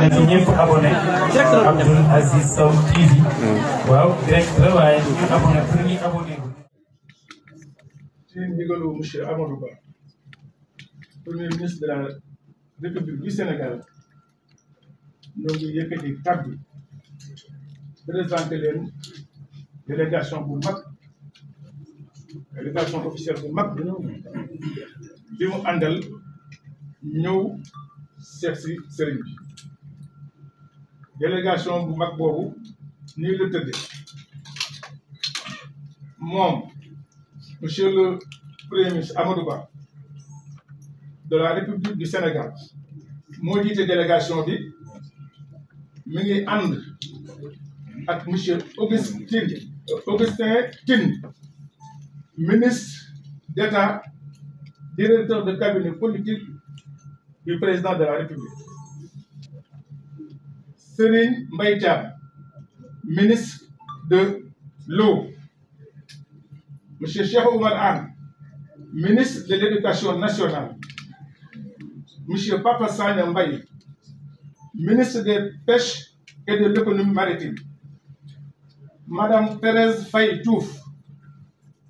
na ci ñëpp abonné Abdoul Aziz Sow TV waaw direct la waaye ñu abonné pour ñu abonné ci ndigalu monsieur Amadou Ba premier ministre de la République du Sénégal ñoo ngi yëkkati kàddu présenté leen délégation bu mag délégation officielle bu mag bi mu àndal ñëw seet si sëriñ bi délégation bu mag boobu nii la tëddee moom monsieur le premier ministre Amadou Ba de la République du Sénégal moo jiite délégation bi mi ngi ànd ak monsieur Augustin Tine ministre d'État directeur de cabinet politique du président de la République Serigne Mbaye Thiam ministre de l'eau monsieur Cheikh Oumar Anne ministre de l'Éducation nationale monsieur Papa Sagna Mbaye ministre des Pêches et de l'Économie maritime madame Thérèse Faye Diouf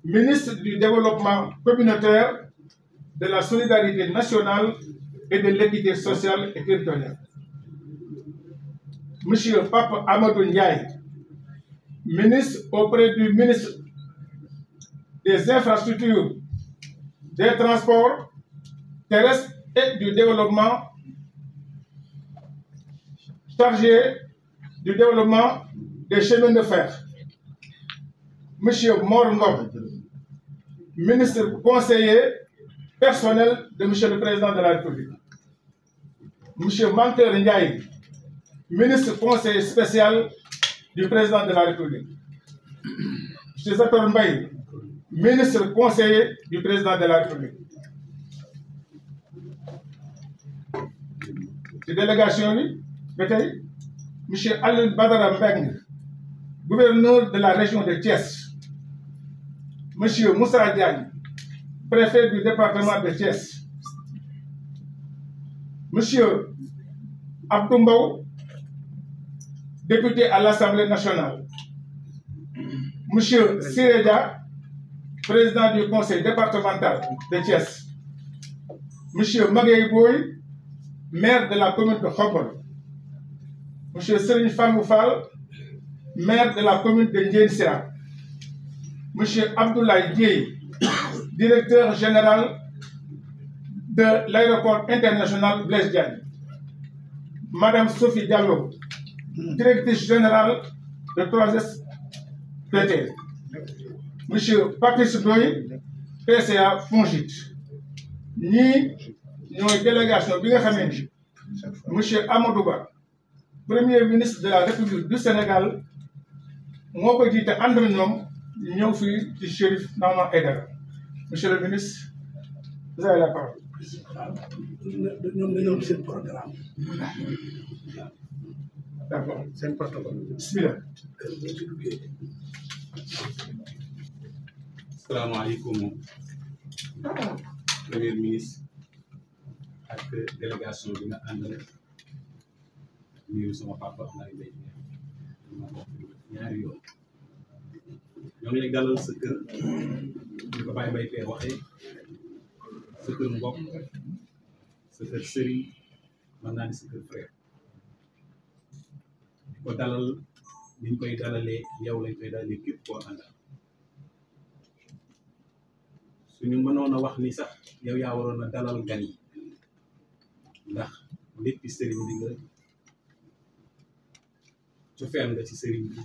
ministre du Développement communautaire, de la solidarité nationale et de l'équité sociale et territoriale. Monsieur Pape Amadou Ndiaye, ministre auprès du ministre des Infrastructures, des Transports terrestres et du Développement, chargé du développement des chemins de fer. Monsieur Mor Ngom, ministre conseiller personnel de monsieur le Président de la République. Monsieur Mankeur Ndiaye, ministre conseiller spécial du Président de la République. Monsieur Zator Mbaye, ministre conseiller du Président de la République. ci délégation bi ba tey monsieur Alioune Badara Mbengue, gouverneur de la région de Thiès. Monsieur Moussa Diagne, préfet du département de Thiès. Monsieur Abdou Mbow, député à l'Assemblée nationale. Monsieur Sireja, président du conseil départemental de Thiès. Monsieur Magaye Boy, maire de la commune de Khombole. Monsieur Serigne Fallou Fall, maire de la commune de Ndiène Sirak. Monsieur Abdoulaye Dieye, directeur général de l'aéroport international Blaise Diagne. Madame Sophie Diallo, directrice générale de 3SPT. Monsieur Patrice Doy, PCA Fongit. ñii ñooy délégation bi nga xamee ni monsieur Amadou Ba, premier ministre de la République du Sénégal moo ko jiite ànd na ñoom ñëw fii ci Chérif Nama Aidara. Monsieur le ministre, vous avez la parole. ñoom dañoo seen programme. D'accord. seen protocole. Bismillah. Asalaamaaleykum premier ministre ak délégation bi nga àndal nuyu sama papa Abdoulaye Mbaye ma bokk ñaari yoon ñoo ngi lay dalal sa kër di ko Baye Mbaye fee waxee sa kër mbokk sa kër sëriñ mën naa ni sa kër frère di ko dalal niñ koy dalalee yow lañ koy dalalee képp koo àndal suñu mënoon a wax ni sax yow yaa waroon a dalal gan yi ndax lépp sëriñ bi nga cofeel nga ci sëriñ bi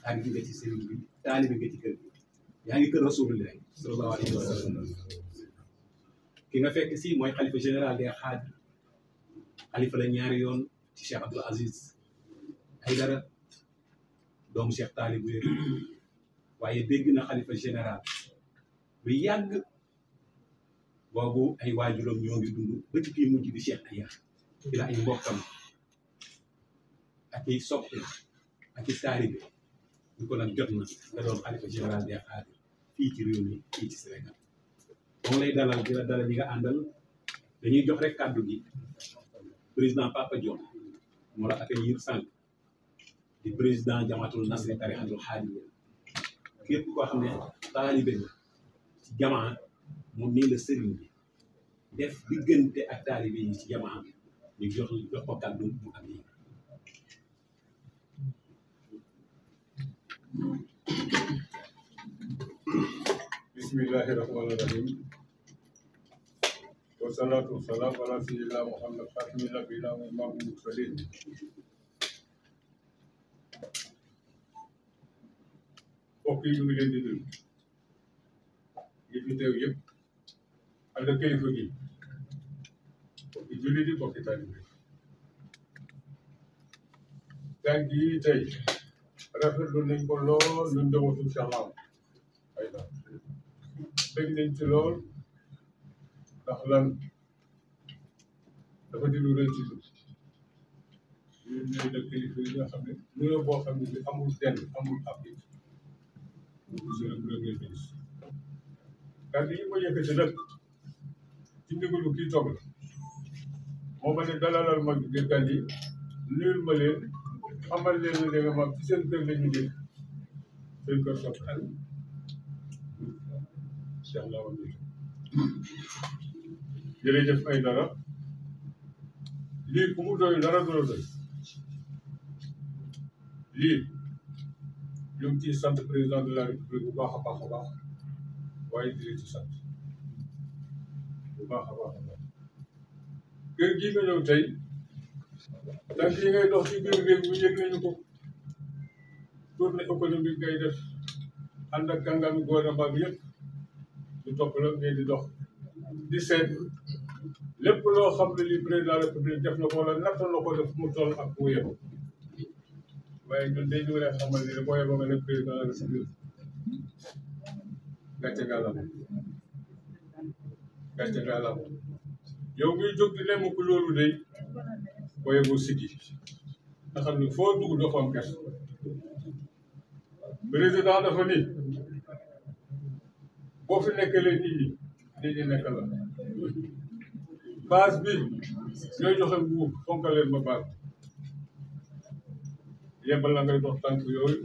ak nga ci sëriñ bi taalibe nga ci kër gi yaa ngi kër Rasulullah sallallahu alayhi wa sallam ki nga fekk si mooy xalifa général des Khady xalifa la ñaari yoon ci Cheikh Abdoul Aziz Aidara doomu Cheikh Talibou waaye dégg na xalifa général bu yàgg boobu ay waajuram ñoo ngi dund ba ci kii mujj di Cheikh Aya ci la ay mbokkam ak i soppe ak i taalibe ñu ko nag jot na nga doon xalifa général des Khady fii ci réew mi fii ci Sénégal moom lay dalal di la dalal yi nga àndal dañuy jox rek kàddu gi président Papa Dione moo la accueillir sànq di président jamaatul nasri tarixatul xaadiriya képp koo xam ne taalibe la ci jamaa mu nii la sëriñ bi def diggante ak taalibe yi ci jamaa ñu jox ko kàddu mu am yi bismillahi rahmani rahim wasalaatu wasalaam ala sayyidina Muhammad xaatimi nabiyina wa imaamil mursaliin mbokk yi ñu ngi leen di nuyu yi fi teew yëpp ànd ak kilifa gi bokki jullit yi bokki taalibe gan gi tey rafetlu nañ ko lool ñun njabootu Cheikh Maam Aïda dégg nañ ci lool ndax lan dafa di lu rëy ci ñun ñun ñooy dëkk kilifa yi nga xam ne nuyoo boo xam ne bi amul denn amul appui monsieur le premier ministre kàddu yi ma yëkkati nag ci ndigalu kii toog la moo ma ne dalalal mag bi gan yi nuyul ma leen xamal leen ne nga mag ci seen kër la ñu dégg seen kër soppan Cheikh Lawa jërëjëf ay dara lii ku mu doy dara du la doy lii ñu ngi ciy sant président de la république bu baax a baax a baax waaye di leen ci sant bu baax a baax a baax kër gii nga ñëw tey tànk yi ngay dox ci biir réew mi yëg nañu ko tournée économique ngay def ànd ak kàngami gouvernement bi yëpp ñu topp la ngay di dox di seet lépp loo xam ne li président de la république def na ko wala nattal na ko def mu toll ak mu yem waaye ñun day ñu leen xamal ne boo yeboo nga ne président de la république gàcce gàllam gàcce gàllam yow muy jóg di lemm ko loolu day boo yeboo siggi nga xam ne foo dugg dafa am gerte président dafa ni boo fi nekkalee nit ñi nekkal la base bi ñooy joxe nguur fonkal leen ma base yebal la ngay dox tànk yooyu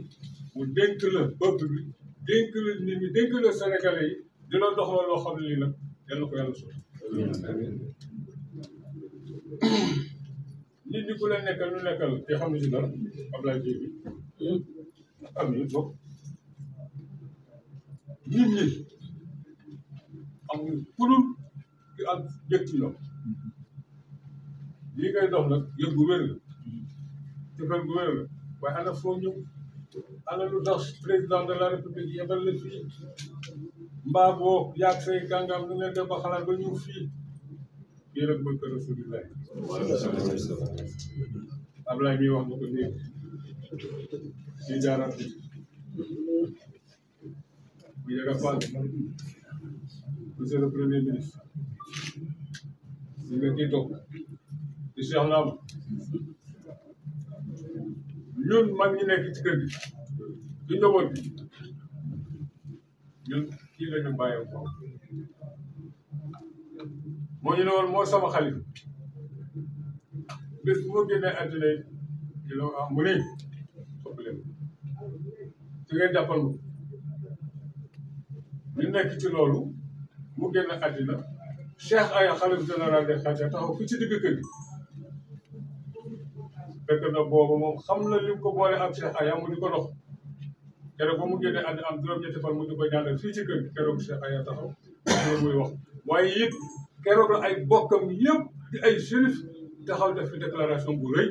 mu dénk la peuple bi dénk la nit ñi dénk la Sénégalais yi dina dox la loo xam ne lii nag yal na ko yàlla sotti nit ñi ku leen nekkal ñu nekkal te xam ne si dara Ablaye Diop bi am ñu bokk nit ñi amuñu kulul ki ak yëg ci ñoom lii ngay dox nag yëg bu wér la tefal bu wér la waaye ana foo ñëw ana lu tax président de la république yebal la fii mbaa boo yaag say kàngam nu ngeen def ba xalaat ba ñëw fii lii rek mooy kër Rasulullah Ablaye mi wax na ko nii si jaaraat bi bu yega Fall monsieur le premier ministre si nga kii toog di Cheikh Lam ñun mag ñi nekk ci kër gi di njaboot bi ñun kii la ñu bàyyee ko moo ñu ne woon moo sama xalifa bés bu ma génnee àddina yi di la wax mu ne sopp leen ci ngay jàppal ma ñu nekk ci loolu mu génn àddina Cheikh Aya xalif général des Khadija taxaw fi ci digg kër gi fekk na boobu moom xam na li ko boole ak Cheikh Aya mu di ko dox keroog ba mu génnee àddina am juróom-ñetti fan mu di ko ñaanal fii ci kër gi keroog Cheikh Aya taxaw loolu muy wax waaye it keroog la ay bokkam yëpp di ay shérif taxaw def fi déclaration bu rëy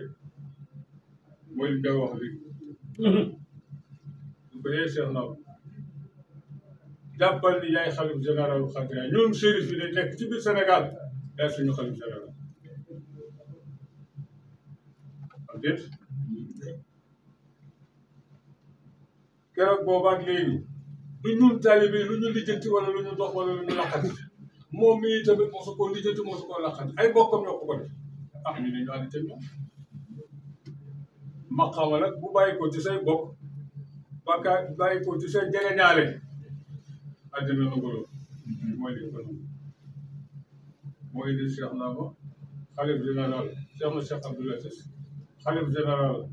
mooy li ngay wax léegi ñu ko yee Cheikh Ndaw jàppal ni yaay xalif général bu Khadija ñun shérif yi dañ nekk ci biir Sénégal yaay suñu xalif général am déet keroog boobaak léegi du ñun taalibe lu ñu lijjanti wala lu ñu dox wala lu ñu laqati moom mii tamit mosu ko lijjanti mosu ko laqati ay bokkam ñoo ko def ñu ne ñu ànd ca ñoom maqaama nag bu bàyyi ko ci say bokk baka bàyyi ko ci say jegeñaale àddina nanguloo mooy li ko moo indi Cheikh Naama xalif général Cheikh na Cheikh Abdoul Aziz xalif général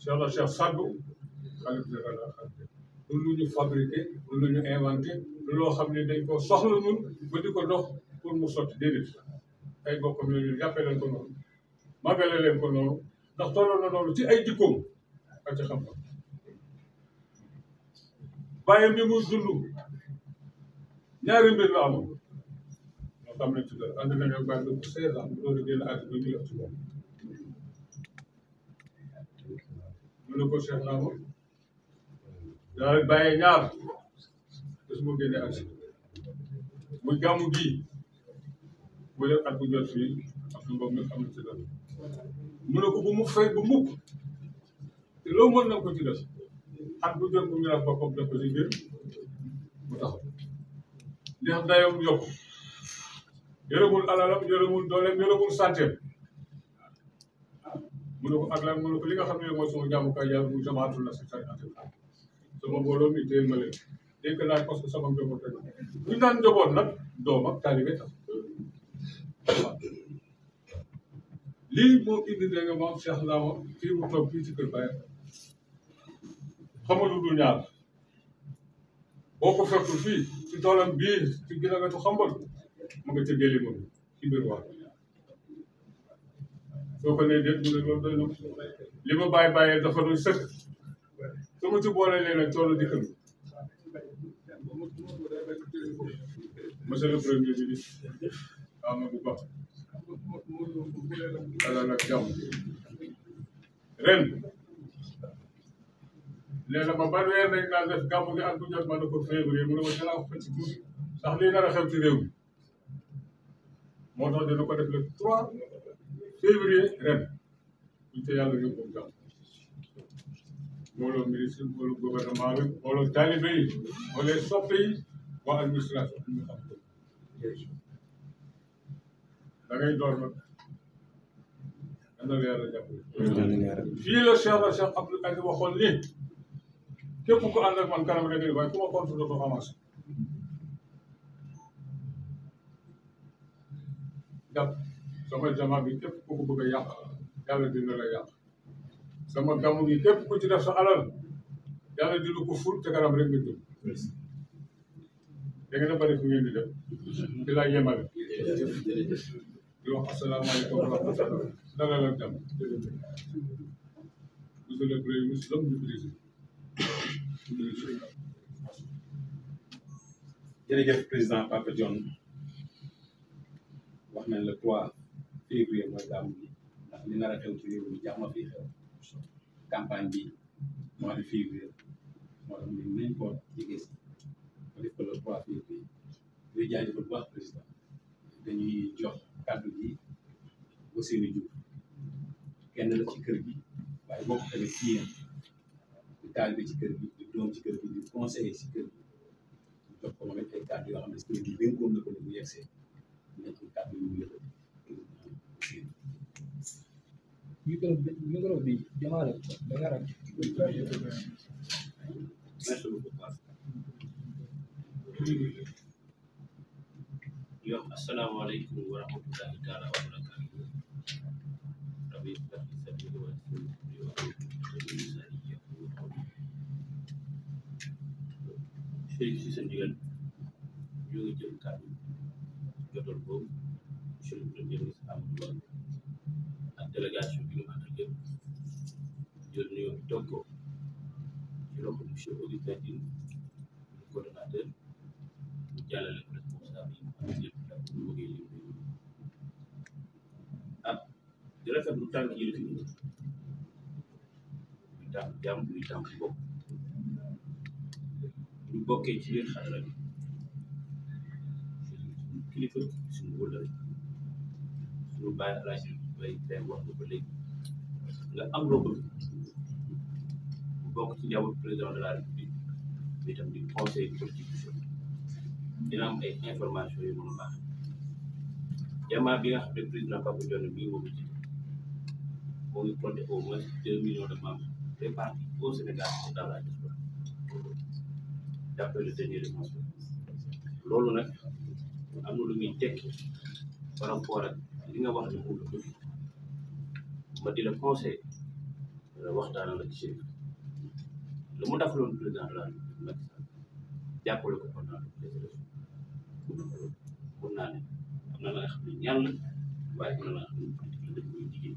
Cheikh Sadou xalif général du lu ñu fabriqué du lu ñu inventé du loo xam ne dañ ko soxla ñun ba di ko dox pour mu sotti déedéet ay bokkam la ñu jàppee leen ko noonu magale leen ko noonu ndax tolloo na noonu ci ay jikkoom ak ci xam-xam bàyyam bi muy dund ñaari mbir la amoon moo xam ne ci dara ànd nañu ak bàyyi bu 16 ans loolu génn àddina bi ñu yor ci moom mu ne ko Cheikh naa moom daal bàyyee ñaar bés moo génne àddina muy gàmmu gii mu def at bu jot fii ak lu mbokk mi xam ne ci dara mu ne ko bu mu fay bu mukk te loo mën na ko ci def at bu jot bu ñu def boppam def ko ci biir mu taxaw ndax dayoo yokk yërëmul alalam yërëmul dooleem yërëmul santeem mu ne ko ak lan mu ne ko li nga xam ne mooy sama jàmmukaay yàlla muy jamaatul na si sari ate sama mbooloo mi téel ma leen dégg naa parce que sama njaboot rek bu ñu daan njaboot nag doom ak taalibe tax lii moo indi dégg nga moom Cheikh Ndama fii mu toog fii ci kër Baye xamul lu dul ñaar boo ko fekkul fii ci toolam bii ci ginnaaw wetu xambal mu nga ca géli moom ci biir waar soo ko nee déet mu ne loolu doy na li ma bàyyee dafa doy sëkk su ma ci boole leen nag toolu dikkal monsieur le premier ministre Amadou Ba ala nag jàmm ren nee na ma ban weer nañ naan def gàmmu gi at bu jot ma ne ko février mu ne ma dinaa ko ci tuuti ndax lii nar a xew ci réew mi moo tax dina ko def le 3 février ren buñ te yàlla yóbbu gàmm mbooloo ministre mbooloo gouvernement bi mbooloo talibé yi mbooloo soppe yi waa administration ñu xam ko da ngay door nag dana la yàlla jàppale fii la Cheikh Abdou Aziz waxoon ni képp ku ànd ak man kanam rek waaye ku ma compte dootoo avancé jàpp sama jama bi képp ku ko bëgg a yàq yàlla dina la yàq sama gàmmu gi képp ku ci def sa alal yàlla dina ko ful te kanam rek nga jëm da ngeen a bëri fu ngeen di def di laa yemale di wax asalaamaaleykum wa rahmatulah dalal ak jàmm monsieur le premier ministre l'homme du président jërëjëf président Papa Dione wax nañ le 3 février mooy gàmmu gi ndax li nar a xew ci réew mi jàmm fi xew campagne bi mois de février moo tax ñu nañ ko jege si ma def ko le 3 février ñuy jaajëfal bu baax président dañuy jox kàddu gi Ousseynou Diouf kenn la ci kër gi waaye bokk tamit ci yéen di taalibe ci kër gi di doom ci kër gi di conseiller ci kër gi jox ko moom it ay kàddu yoo xam ne kër gi dénkoon na ko ne bu yegsee nekk kàddu yu mu yëkkati micro bi jamaale da nga rak merci beaucoup yo assalamu alaikum wa rahmatullahi ta'ala wa barakatuh rabbi sabbi wa ci sa ndigal ñu ngi jël kàddu jotal boobu monsieur le premier ministre Amadou Ba ak délégation bi ñu àndal yëpp jël nuyoo bi toog ko ci loxo monsieur Augustin Tine coordonnateur mu jàllale ko responsable yi ak yëpp ndax bu ñu bëggee lim di rafetlu tànk yi la fi muy tànk jàmm muy tànk bopp ñu bokkee ci biir xarala bi suñu kilifa suñu wëllëre suñu bàyyi rajo bay tey wax nga ko léegi nga am loo bëgg bu bokk ci njaboot président de la république bi tam di conseil politique dina am ay information yu mën a baax jamaa bi nga xam ne président Papa Dione bii moo ko ci moo ngi compté au moins 2 millions de membres répartis au Sénégal et dans la diaspora d'après le dernier recensement loolu nag am na lu muy tekki par rapport ak li nga wax ne moom la bëgg ma di la conseil waxtaan la ci Chérif lu mu defaloon président de la République Macky Sall jàppale ko pendant les élections mun naa ne am na la nga xam ne ñaan la waaye am na la nga xam ne politique la def muy jigéen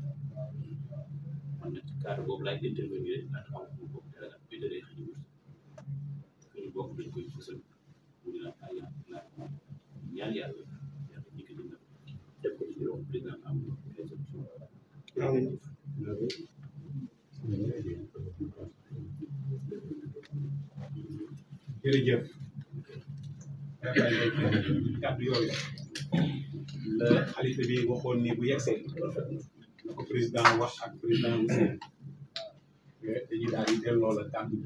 man nag ci cadre boobu laay intervenir ndax am ko bokk dara ak bi daree xëy na ñu bokk dañ koy fësal mu di la ay ñaan yàlla yàlla ñi ko dina def ko ci yoon président am jërëjëf kàddu yooyu la xalifa bi waxoon ni bu yegsee na ko président wax ak président Ousseyn dañuy daal di delloo la kàddu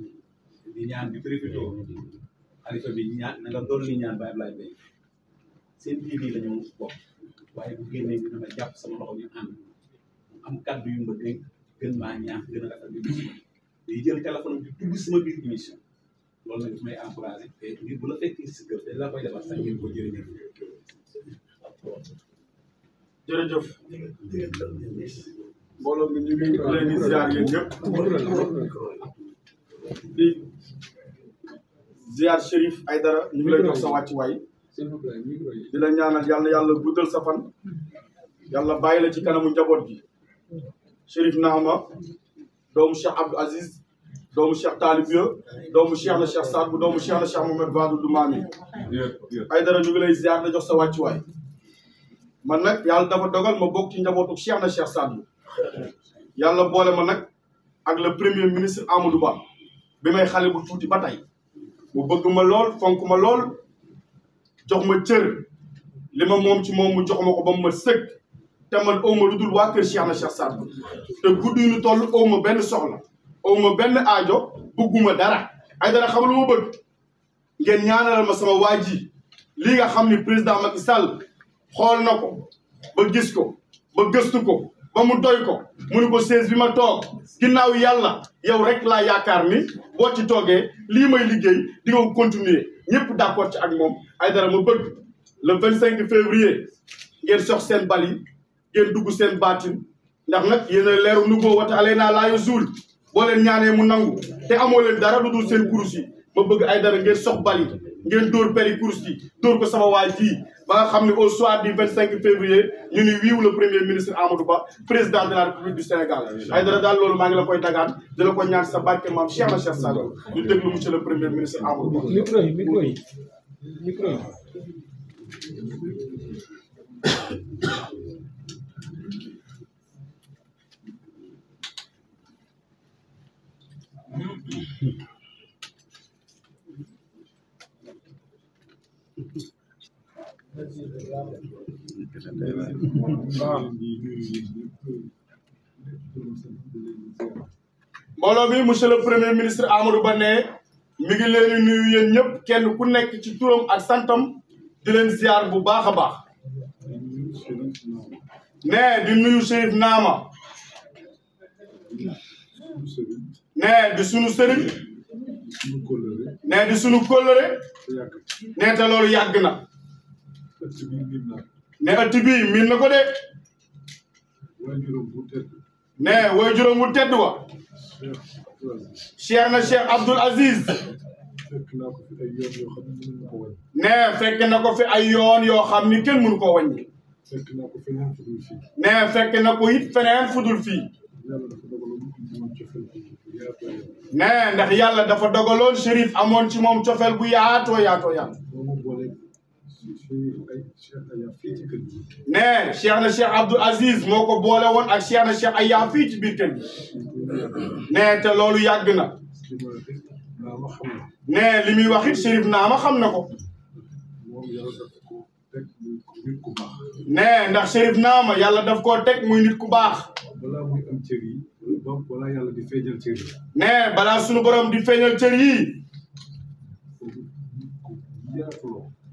di ñaan bi profité xalifa bi ñaan na nga doon li ñaan ba Ablaye Mbaye seen TV la ñu bokk waaye bu génnee dina ma jàpp sama loxo ñu ànd am kàddu yu ma dénk gën maa ñaax gën a rafet émission day jël téléphone bi dugg sama biir émission loolu nag may encouragé te ngir bu la fekkee si kër dañ la koy defal sax ngeen ko jërëjëf. jërëjëf mbooloo mi ñu ngi leen di ziar yéen ñëpp di ziar Chérif Aïdara ñu ngi lay jox sa wàccuwaay di la ñaanal yàlla yàlla guddal sa fan yàlla bàyyi la ci kanamu njaboot gi Chérif Nahama doomu Cheikh Abdou Aziz doomu Cheikh Talibia doomu Cheikh na Cheikh Saad bu doomu Cheikh na Cheikh Mohamed Vadou du Mami Aïdara ñu ngi lay ziar da jox sa wàccuwaay man nag yàlla dafa dogal ma bokk ci njabootu Cheikh na Cheikh Saad bu yàlla boole ma nag ak le premier ministre Amadou Ba bi may xale bu tuuti ba tey mu bëgg ma lool fonk ma lool jox ma cër li ma moom ci moom mu jox ma ko ba mu ma sëkk te man aw ma lu dul waa kër Cheikh na Cheikh Saad bu te guddi yu ñu toll aw ma benn soxla aw ma benn aajo bëgguma dara Aïdara xam lu ma bëgg ngeen ñaanalal ma sama waa ji lii nga xam ni président Macky Sall xool na ko ba gis ko ba gëstu ko ba mu doy ko mu ni ko siège bi ma toog ginnaaw yàlla yow rek laa yaakaar ni boo ci toogee lii may liggéey di nga ko continuer ñëpp d'accord ci ak moom Aïdara ma bëgg le 25 février ngeen sox seen bal yi ngeen dugg seen baatin ndax nag yéen a leeru nuboo wata alay naa laayo zuul boo leen ñaanee mu nangu te amoo leen dara lu dul seen kurus yi ma bëgg Aïdara ngeen sox bal yi ngeen dóor peri kurus yi dóor ko sama waa ji ba nga xam ne au soir du 25 février ñu ni wiiw le premier ministre Amadou Ba président de la République du Sénégal Aïdara daal loolu maa ngi la koy dagaan di la ko ñaan sa barke maam Cheikh na Cheikh Saad ñu déglu monsieur le premier ministre Amadou Ba. micro yi mbooloo mi monsieur le premier ministre Amadou Ba ne mi ngi leen di nuyu yéen ñëpp kenn ku nekk ci turam ak santam di leen ziar bu baax a baax ne di nuyu Chérif Naama ne di sunu sëriñ ne di sunu kóllëre ne te loolu yàgg na ne ëtt bi miin na ko de ne way juróom wu tedd wa Cheikh na Cheikh Abdoul Aziz ne fekk na ko fi ay yoon yoo xam ni kenn mënu koo wàññi ne fekk na ko it feneen fudul fii ne ndax yàlla dafa dogaloon Chérif amoon ci moom cofeel bu yaatoo yaatoo yaatoo ne Cheikh na Cheikh Abdoul Aziz moo ko boole woon ak Cheikh na Cheikh Aya fii ci biir kër gi ne te loolu yàgg na ne li muy wax it Chérif Naama xam na ko ne ndax Chérif Naama yàlla daf koo teg muy nit ku baax ne balaa sunu borom di feeñal cër yi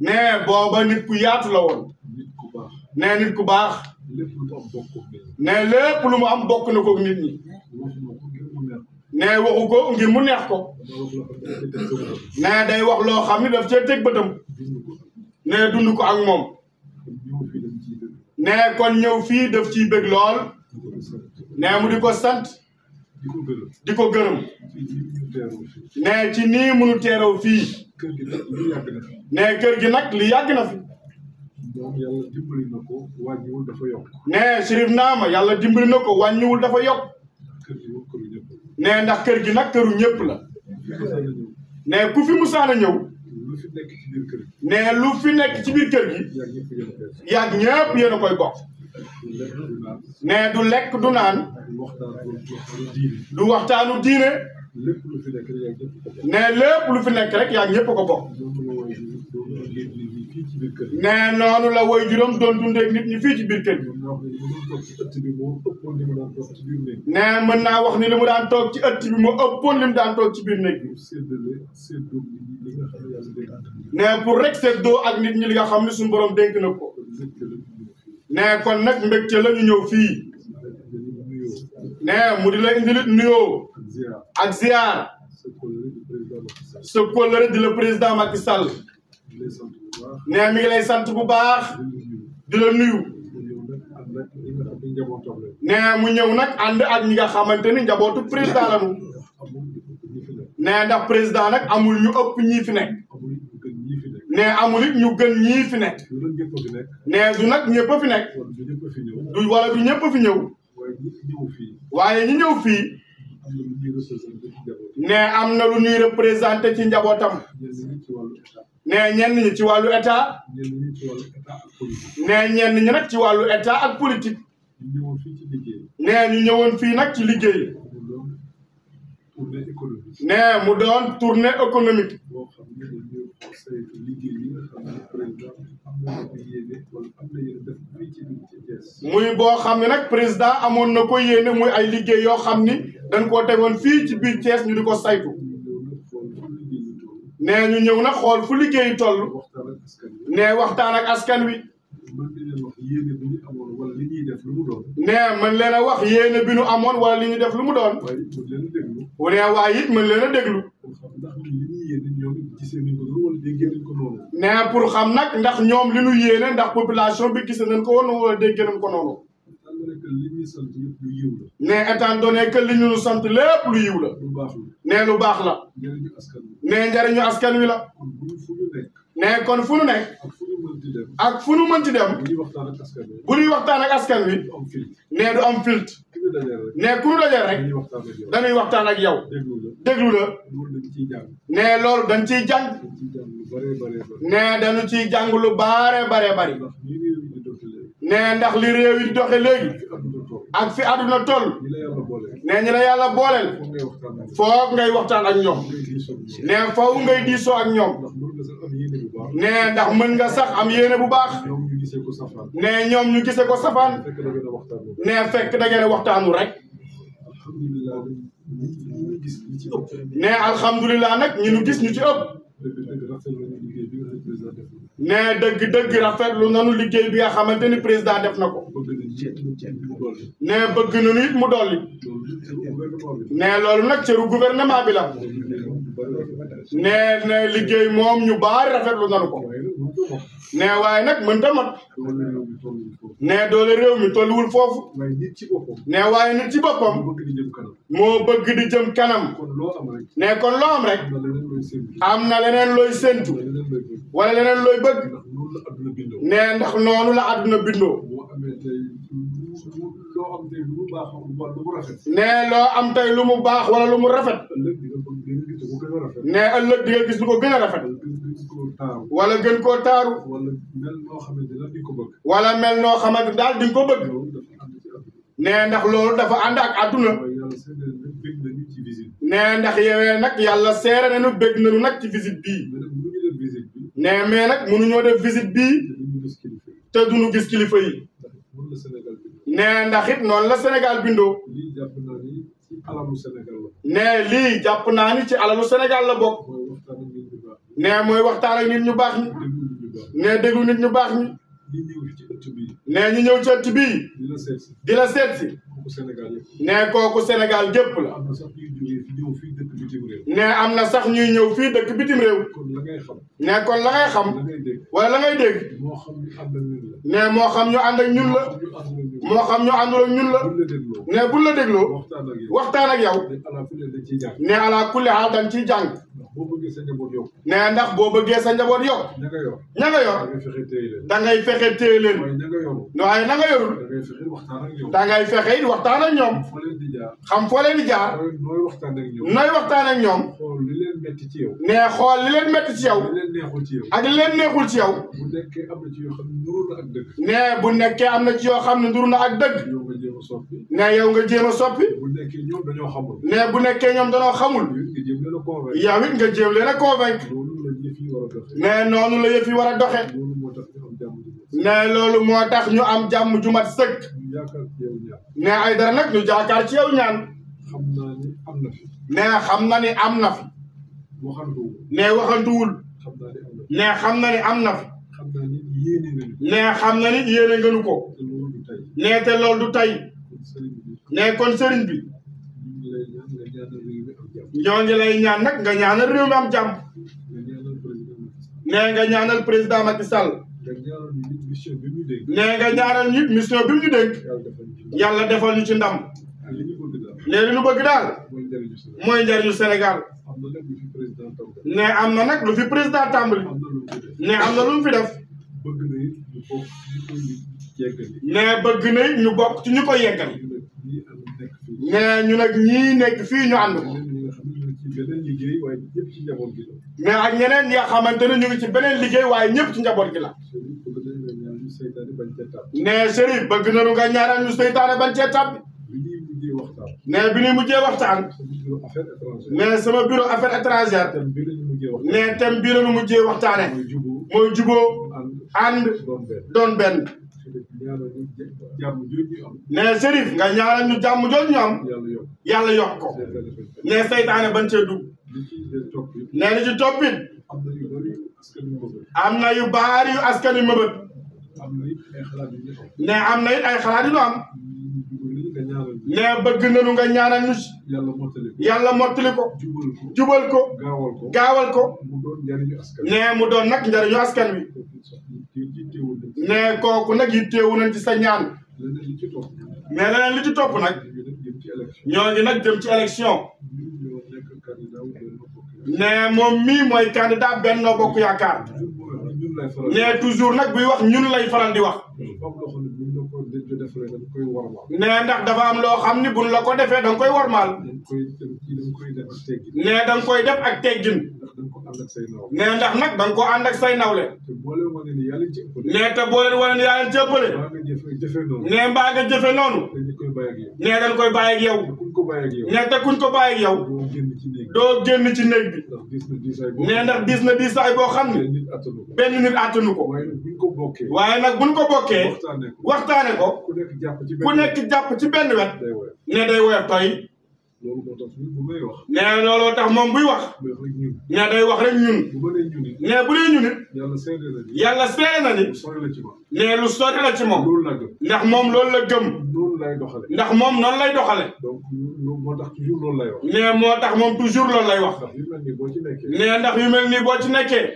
ne booba nit ku yaatu la woon ne nit ku baax ne lépp lu mu am bokk na ko nit ñi ne waxu ko ngir mu neex ko ne day wax loo xam ni daf cee teg bëtam ne dund ko ak moom ne kon ñëw fii daf ciy bëgg lool nee mu di ko sant di ko gërëm di ko gërëm ci ñu teeroo fii nee ci nii munu teeroo fii kër gi nag lu yàgg na nee kër gi nag li yàgg na fi moom yàlla dimbali na ko wàññiwul dafa yokk nee Chérif Naama yàlla dimbali na ko wàññiwul dafa yokk kër gi moom këru ñëpp nee ndax kër gi nag këru ñëpp la la ñëw nee ku fi musaana ñëw lu fi nekk ci biir kër gi nee lu fi nekk ci biir kër gi yaa ñëpp yéen a fees yàgg ñëpp yéen a koy bokk du lekk du naan nee du lekk du naan du waxtaan waxtaanu diine du waxtaanu diine lépp lu fi nekk rek yaa ñëpp ko bokk nee lépp lu fi nekk rek yaa ñëpp ko bokk noonu la woy doon liggéey nit ñi fii ci biir kër gi nee noonu la woy juróom doon dundeeg nit ñi fii ci biir kër gi mën naa wax ne li mu doon toog ci ëtt bi moo ëppoon li mu daan toog ci biir néeg nee mën naa wax ni li mu daan toog ci ëtt bi moo ëppoon li mu daan toog ci biir néeg bi pour séddale séddoo nit ñi li nga xam ne yàlla dénk na nee pour rek seddoo ak nit ñi li nga xam ne suñu borom dénk na ko kon mbégte la ñu ñëw fii nee kon nag mbégte la ñu ñëw fii dañu nuyoo nee mu di la indilit nuyoo ak ziar ak ziar sa collègue du président Macky Sall sa kóllëre di la président Macky Sall di lay sant bu baax nee mi ngi lay sant bu baax di la nuyu di la nuyu mu ñëw nag ànd ak ñi nga xam ne njabootam la nee mu ñëw nag ànd ak ñi nga xamante ni njabootu président la ñu amul ñi fi nekk nee ndax président nag amul ñu ëpp ñii fi nekk amul ñu gën ñii fi nekk nee amul it ñu gën ñii fi nekk lu doon ñëpp a fi nekk nee du nag ñëpp a fi nekk wala du ñëpp a fi ñëw du wala du ñëpp a fi ñëw waaye ñi ñëw fii waaye ñi ñëw fii am na lu ñuy représenté ci njaboot nee am na lu ñuy représenté ci njabootam ñenn ñi ci wàllu état nee ñenn ñi ci wàllu état ñenn ñi ci wàllu état ak politique nee ñenn ñi nag ci wàllu état ak politique ñu ñëwoon fii ci liggéey nee ñu ñëwoon fii nag ci liggéey mu doon tournée économique nee mu doon tournée économique boo xam ne dañuy saytu liggéey yi nga xam ne président am na ko yéene wala am na yéene def fii ci biir ci Thiès muy boo xam ne nag président amoon na ko yéene muy ay liggéey yoo xam ni dañ koo tegoon fii ci biir Thiès ñu di ko saytu ñu ñëw nag xool fu liggéey yi toll nee ñu ñëw nag xool fu liggéey toll waxtaan ak askan wi nee waxtaan ak askan wi mën nañ leen wax yéene bi ñu amoon wala li ñuy def lu mu doon nee mën leen a wax yéene bi nu amoon wala li ñu def lu mu doon waaye mën leen a déglu nee waaye it mën leen a déglu pour xam ndax li ñuy yéene ñoom gisee nañ ko noonu wala déggee nañ ko noonu nee pour xam nag ndax ñoom li nu yéene ndax population bi gis nañ ko woon wala dégg nañ ko noonu xam nga que li ñuy sant yëpp lu yiw la nee étant donné que li ñu sant lépp lu yiw la lu baax la nee lu baax la njëriñu askan wi nee njariñu askan wi la kon bu ñu fu ñu nekk nee kon fu nu nekk ak fu ñu mënti dem ak fu nu mënti dem bu ñuy waxtaan ak askan wi bu ñuy waxtaan ak askan wi du am fil nee du am filtre ki ñu dajee rek nee ku nu dajee rek dañuy waxtaan ak yow dañuy waxtaan ak yow déglu la déglu la loolu dañ ciy jàng nee loolu dañ ciy jàng dañ ciy jàng lu bëree bëree bëri nee dañu ciy jàng lu bare bare bari ndax ñi réew mi di doxi léegi nee ndax li réew yi di doxe léegi fi àdduna toll ak fi àdduna toll ñi la yàlla boole nee ñi la yàlla booleel foog ngay waxtaan ak ñoom foog ngay waxtaan ak ñoom ngay diisoo ak ñoom nee faw ngay diisoo ak ñoom ndax mën nga sax am yéene bu baax nee ndax mën nga sax am yéene bu baax ñoom ñu gisee ko safaan nee ñoom ñu gisee ko safaan fekk da ngeen a waxtaan moom nee fekk da ngeen a waxtaanu rek alhamdulilah ñu gis ñi ci ëpp nee alhamdulilah nag ñu nu gis ñu ci ëpp dëgg-dëgg rafetlu nañu liggéey bi nga xam ne président def na nee dëgg-dëgg rafetlu nanu liggéey bi nga xamante ni président def na ko bëgg nañ ci mu dolli nee bëgg nanu it mu dolli loolu ci gouvernement bi nee loolu nag cëru gouvernement bi la liggéey moom du bëri rafet nee liggéey moom ñu baari rafetlu nanu ko waaye nag mënu ko wax nee waaye nag mënta mat doole réew mi toll foofu nee doole réew mi tolluwul foofu waaye nit ci boppam nee waaye nit ci boppam mu bëgg di jëm kanam moo bëgg di jëm kanam kon loo am rek nee kon loo am rek am na leneen looy séntu am na leneen looy séntu leneen looy bëgg wala leneen looy bëgg ndax noonu la adduna bindoo nee ndax noonu la àdduna bindoo boo amee tey loo am tey lu mu baax wala lu mu rafet nee loo am tey lu mu baax wala lu mu rafet ëllëg di nga bëgg di nga gis ko gën a rafet nee ëllëg di nga gis lu ko gën a rafet gën koo taaru wala gën koo taaru wala mel noo xamante ne di ko bëgg wala mel noo xamante daal di nga ko bëgg loolu dafa ànd ci adduna nee ndax loolu dafa ànd ak àdduna waaye yàlla seede na bëgg nañu ci visite nee ndax yewee nag yàlla seere nañu bëgg nañu nag ci visite bii mais nag mënuñu def visite bi nee mais nag mënuñoo def visite bii te duñu gis kilifa yi te duñu gis kilifa yi ndax mën la Sénégal bi nee ndax it noonu la Sénégal bindoo lii jàpp naa ni ci alalu Sénégal la nee lii jàpp naa ni ci alalu Sénégal la bokk mooy waxtaan ak nit ñu baax nee mooy waxtaan ak nit ñu baax ñi déglu nit ñu baax nee déglu nit ñu baax ñi ñi ñëw ci ëtt bi nee ñu ñëw ci ëtt bii di la seet si di la seet si kooku Sénégal yëpp. ne kooku Sénégal gépp la. am na sax ñuy jógee fi ñëw fii dëkk bitim réew. ne am na sax ñuy ñëw fii dëkk bitim réew. kon la ngay xam. ne kon la ngay xam. la ngay dégg. wala la ngay dégg. moo xam ñu ànd ak ñun la. ne moo xam ñu ànd ak ñun la. moo xam ñu àndul ak ñun la. ne buñ la dégloo. waxtaan ak yow. ne ala kulli haal dañ ciy jàng. boo bëggee sa njaboot yokk. ne ndax boo bëggee sa njaboot yokk. ña nga yor. da ngay fexe téye leen. waaye na nga yorul. da ngay fexe waxtaan ak ñoom. xam foo leen di jaar. nooy waxtaan ak ñoom. xool li leen metti ci yow. ne xool li leen metti ci yow. ak li leen neexul ci yow. bu nekkee am na ci yoo xam ne nuru na ak dëgg. ne bu nekkee am na ci yoo xam ne nuru na ak dëgg. yow nga jéem a soppi. ne yow nga jéem a soppi. bu nekkee ñoom dañoo xamul. ne bu nekkee ñoom dañoo xamul. yow it nga jéem leen a convaincre. ne noonu la yëf yi war a doxe. ne loolu moo tax ñu am jàmm ju mat sëkk. ne ay dara nag ñu jaakaar ci yow ñaan. xam naa ni am na fi. ne xam na ni am na fi. ne waxantuwul. ne xam na ni am na fi. ne xam na ni yéene ngeen ko. ne te loolu du tey. ne kon sëriñ bi. ñoo ngi lay ñaan nag nga ñaanal réew mi am jàmm. ne nga ñaanal président Macky Sall. ne nga ñaanal nit mission bi mu ñu dénk. yàlla defal ñu ci ndam. ne li ñu bëgg daal. mooy njariñu Sénégal. ne am na nag lu fi président tàmbali. ne am na lu mu fi def. ne bëgg na ñu bokk ci ñu ko yeggal. ne ñu nag ñii nekk fii ñu ànd ko. mais ak ñeneen ñi nga xamante ne ñu ngi ci beneen liggéey waaye ñëpp ci njaboot gi la. ne Chérif bëgg nañu nga ñaanal ñu seytaane bañ cee tàbbi. ne bi ñuy mujjee waxtaan. ne sama bureau affaire étrangère. ne thème bii la ñu mujjee waxtaane. mooy juboo ànd doon benn. ne Chérif nga ñaanal ñu jàmm jooju ñu am. yàlla yokk ko. ne seytaane bañ cee dugg. ne li ci toppit am na yu baari yu askan wi mëbët. ne am na it ay xalaat yu ñu am. ne bëgg nañu nga ñaanal ñu si. yàlla mottali ko. jubal ko. gaawal ko. ne mu doon nag njariñu askan wi. ne kooku nag yitteewu nañ ci sa ñaan. mais leneen li ci topp nag. ñoo ngi nag jëm ci élection. ne moom mii mooy candidat Benno Bokk Yaakaar. ne toujours nag buy wax ñun lay faral di wax. ne ndax dafa am loo xam ni buñ la ko defee da nga koy wormaal. ne da nga koy def ak teggin. ne ndax nag da nga ko ànd ak say nawle. ne te boo leen wane ni yaa leen jëppale. ne mbaa nga jëfe noonu. ne dañ koy bàyyi ak yow. ne te kuñ ko bàyyi ak yow. doo génn ci néeg bi. ne ndax diis na diisaay boo xam ne benn nit attanu ko. waaye nag buñ ko bokkee waxtaane ko ku nekk jàpp ci benn wet. ne day woyof toy. ne looloo tax moom buy wax. ne day wax rek ñun. ne bu dee ñun it. yàlla seede na ni. ne lu sori la ci moom. ndax moom loolu la gëm. ndax moom noonu lay doxale. ne moo tax moom toujours loolu lay wax. ne ndax yu mel nii boo ci nekkee.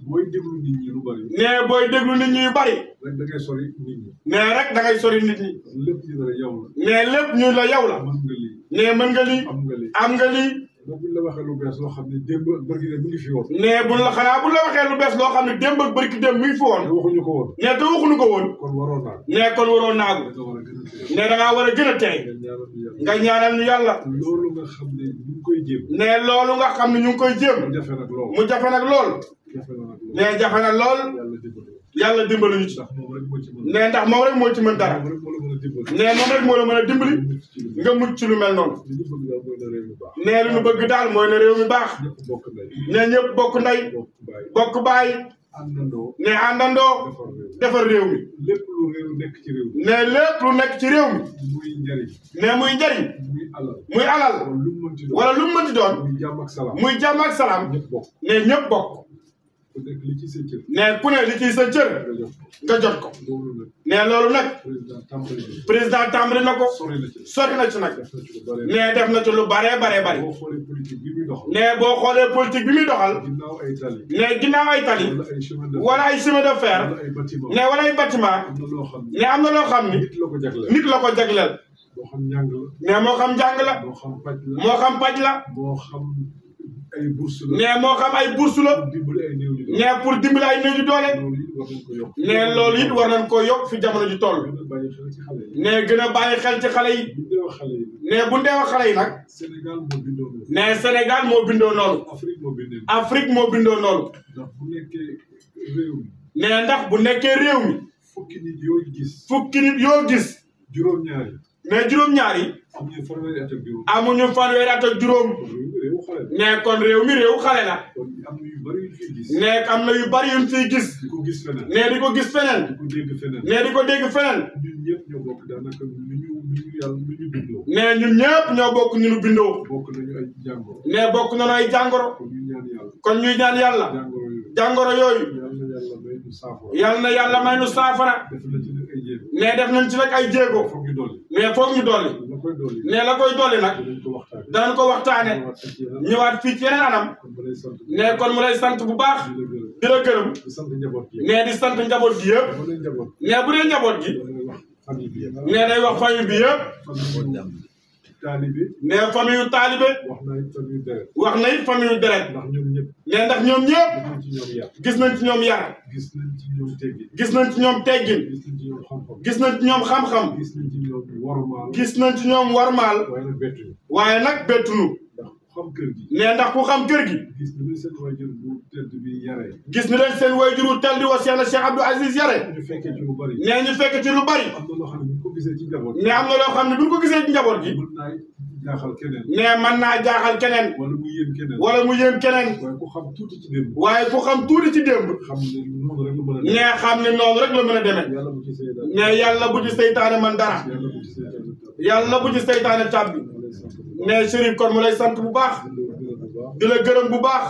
booy déglu nit ñi lu bari. ne booy déglu nit ñi yu bari. rek da ngay sori nit ñi. ne rek da ngay sori nit ñi. lépp ñu la yow la. ne lépp ñu la yow la. ne mën nga lii. am nga lii. buñ la waxee lu bees loo xam ne démb ak bërki dem mi ngi fi woon. ne buñ la xanaa buñ la waxee lu bees loo xam ne démb ak bërki dem mi ngi fi woon. te waxuñu ko woon. ne te waxuñu ko woon. kon waroon naa. ne kon waroon naa ko. ne da ngaa war a gën a tey. nga ñaanal ñu yàlla. loolu nga xam ne ñu ngi koy jéem. ne loolu nga xam ne ñu ngi koy jéem. mu jafe nag lool. mu jafe nag lool. ne jafe na lool. yàlla dimbali ñu ci. ne ndax moom rek moo ci mën dara. ne moom rek moo la mën a dimbali. nga mucc ci lu mel noonu. ne lu ñu bëgg daal mooy na réew mi baax. ne ñëpp bokk ndey. bokk baay. ne àndandoo. defar réew mi. lépp lu réew nekk ci réew mi. ne lépp lu nekk ci réew mi. muy njariñ. ne muy njariñ. muy alal. wala lu mu mënti doon. muy jàmm ak salaam. muy jàmm ak salaam. ne ñëpp bokk. ne ku ne li ci sa cër nga jot ko ne loolu nag président tàmbali na ko sori na ci nag ne def na ci lu bare ne boo xoolee politique bi muy doxal ne ginnaaw ay tali wala ay chemin de fer ne wala ay bâtiment ne am na loo xam ni nit la ko jagleel ne moo xam njàng la moo xam paj la ne moo xam ay bourse la ne pour dimbali ay néew ju doole ne loolu it war nañ ko yokk fi jamono ji toll ne gën a bàyyi xel ci xale yi ne bu ndee wax xale yi nag ne Sénégal moo bindoo noonu Afrique moo bindoo noonu ne ndax bu nekkee réew mi fukki nit yoo gis ne juróom-ñaar yi amuñu fanweeri at ak juróom ne kon réew mi réew xale la ne am na yu bari yuñ fiy gis ne di ko gis feneen ne di ko dégg feneen ne ñun ñëpp ñoo bokk ñu nu bindoo ne bokk nañu ay jàngoro kon ñuy ñaan yàlla jàngoro yooyu yal na yàlla may nu saafara ne def nañ ci nag ay jéego mais foog ñu dolli ne la koy dolli nag danañ ko waxtaane ñëwaat fii ci yeneen anam ne kon mu lay sant bu baax di la gërëm ne di sant njaboot gi yëpp ne bu dee njaboot gi ne day wax famille bi yëpp ne famille yu taalibe wax na it famille yu deret ne ndax ñoom ñëpp gis nañ ci ñoom yar gis nañ ci ñoom teggin gis nañ ci ñoom xam-xam gis nañ ci ñoom warmaal waaye nag bettunu ne ndax ku xam kër gi gis ni leen seen wayjur wu tedd wa Cheikh Abdou Aziz yare ne ñu fekk ci lu bari ne am na loo xam ne bu ñu ko gisee ci njaboot gi ne mën naa jaaxal keneen wala mu yéem keneen waaye ku xam tuuti ci démb ne xam ne noonu rek la mën a demee ne yàlla bu ci seytaane man dara yàlla bu ci seytaane tàbbi ne Chérif kon mu lay sant bu baax di la gërëm bu baax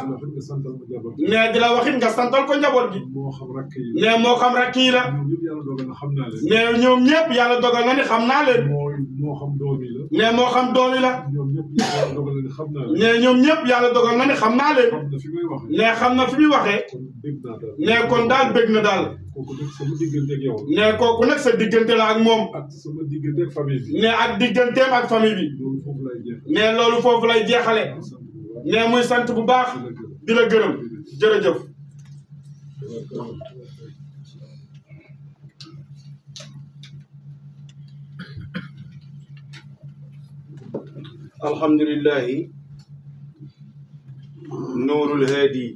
ne di la waxit nga santal ko njaboot gi ne moo xam rakk yi la ne ñoom ñëpp yàlla dogal na ni xam naa leen ne moo xam doom yi la ne ñoom ñëpp yàlla dogal na ni xam naa leen ne xam na fi muy waxee ne kon daal bëgg na daal ne kooku nag sa diggante la ak moom ne ak digganteem ak famille bi ne loolu foofu lay jeexale ne muy sant bu baax di la gërëm jërëjëf alhamdulillahi nuurul haadi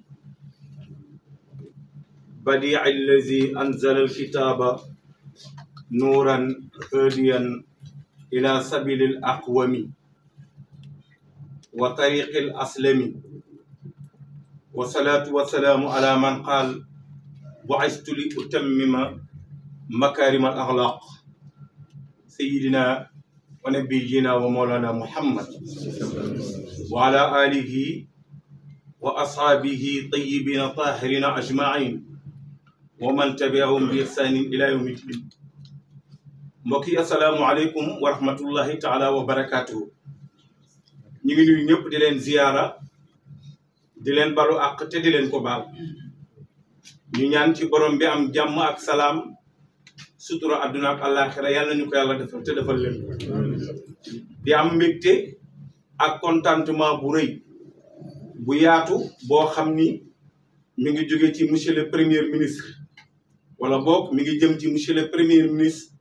بديع الذي أنزل الكتاب نورا هاديا إلى سبيل الأقوم وطريق الأسلم والصلاة والسلام على من قال بعثت لأتمم مكارم الأخلاق سيدنا ونبينا ومولانا محمد وعلى آله وأصحابه طيبين طاهرين أجمعين ومن تبعهم بإحسان إلى يوم الدين mbokki assalaamu aleykum wa rahmatullahi taala wa barakatuhu ñu ngi nuyu ñëpp di leen ziyaara di leen balu àq te di leen ko baal ñu ñaan ci borom bi am jàmm ak salaam sutura àdduna ak àllaaxira yàlla nañu ko yàlla defal te defal leen di am mbégte ak contentement bu rëy bu yaatu boo xam ni mi ngi jóge ci monsieur le premier ministre wala boog mi ngi jëm ci monsieur le premier ministre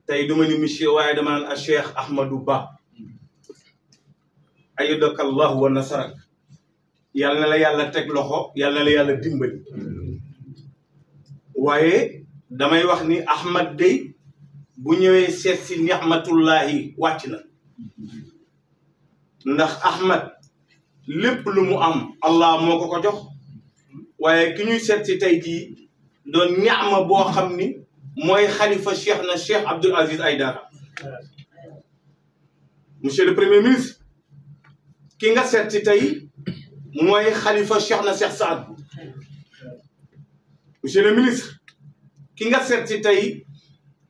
tey duma ni monsieur waaye dama naan a Cheikh Ahmadou Ba ayyadaka Allah wa nasarak yàlla na la yàlla teg loxo yàlla na la yàlla dimbali waaye damay wax ni Ahmad day bu ñëwee seet si ni'matullahi wàcc na ndax Ahmad lépp lu mu am Allah moo ko ko jox waaye ki ñuy seet si tey jii doon ni'ma boo xam ni mooy xalifa Cheikh Abdoul Aziz Aïdara monsieur le premier ministre ki nga seet si tey mooy xalifa Cheikh Saad monsieur le ministre ki nga seet si tey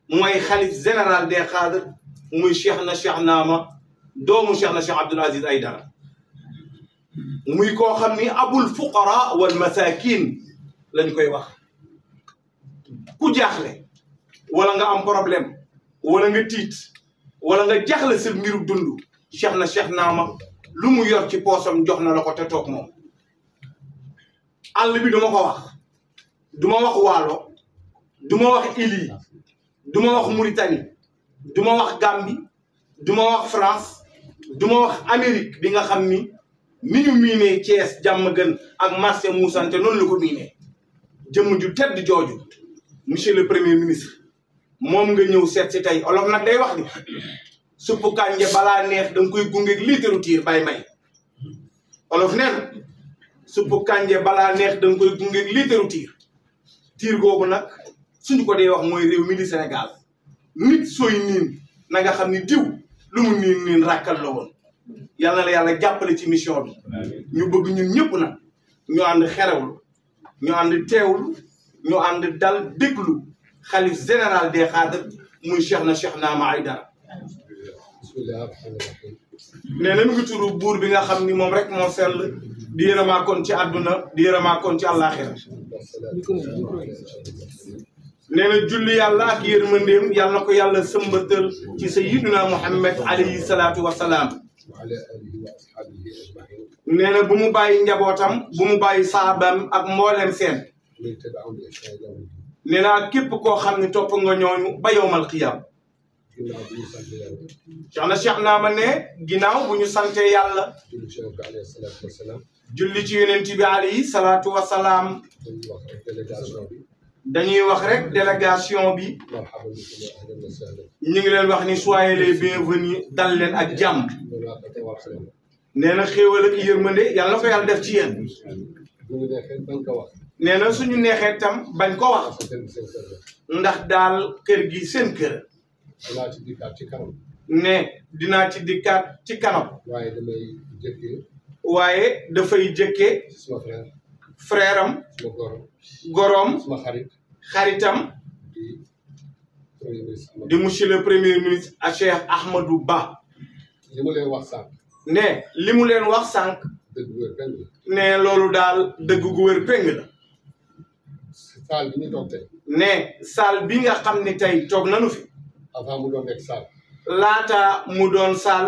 mooy xalif général des cadres muy Cheikh Naama doomu Cheikh Abdoul Aziz Aïdara muy koo xam ni abul fuqara wal masakin lañ koy wax ku jaaxle wala nga am problème wala nga tiit wala nga jaaxle sa mbiru dund Cheikh Naama lu mu yor ci poosam jox na la ko te toog moom àll bi duma ko wax duma wax Waalo duma wax Ili duma wax Mauritanie duma wax Gambie duma wax France duma wax Amérique bi nga xam ni ñu miinee Thiès jàmm gën ak marché Moussante noonu la ko miinee jëmm ju tedd jooju monsieur le premier ministre moom nga ñëw seet si tey olof nag day wax ni suppu kànje balaa neex danga koy gunge liitaru tiir bay may olof nee na suppu kànje balaa neex danga koy gunge liitaru tiir googu nag suñu ko dee wax mooy réew mi di Sénégal nit sooy niin na nga xam ni diw lu mu niin ràkkal la woon yàlla na la yàlla jàppale ci mission bi ñu bëgg ñun ñëpp nag ñu ànd xerewlu ñu ànd teewlu ñu ànd dal déglu xalif général des cadres muy Cheikh Naama Aïdara nee na mu ngi turu buur bi nga xam ni moom rek moo sell di yërëmaa kon ci àdduna di yërëmaa kon ci àllaaxira nee na julli yàlla ak yërmandeem yàlla na ko yàlla sëmbatal ci sayyiduna Muhammad alayhi salaatu wa salaam nee na bu mu bàyyi njabootam bu mu bàyyi saabam ak mboolem seen nee na képp koo xam ne topp nga ñooñu ba yowmal qiyaam Cheikh Naama ne ginnaaw bu ñu sante yàlla julli ci yonent bi alayhi salaatu wa salaam dañuy wax rek délégation bi ñu ngi leen wax ni soyez les bienvenus dal leen ak jàmm nee na xéewal ak yërmande yàlla na ko yàlla def ci yéen nee na suñu neexee tam bañ ko wax ndax daal kër gi seen kër ne dinaa ci dikkaat ci kanam waaye dafay jëkkee frère am goroom xaritam di monsieur le premier ministre a Cheikh Ahmadou Ba ne li mu leen wax sànq ne loolu daal dëgg gu wér péng la ne saal bi nga xam ne tey toog nanu fi laata mu doon saal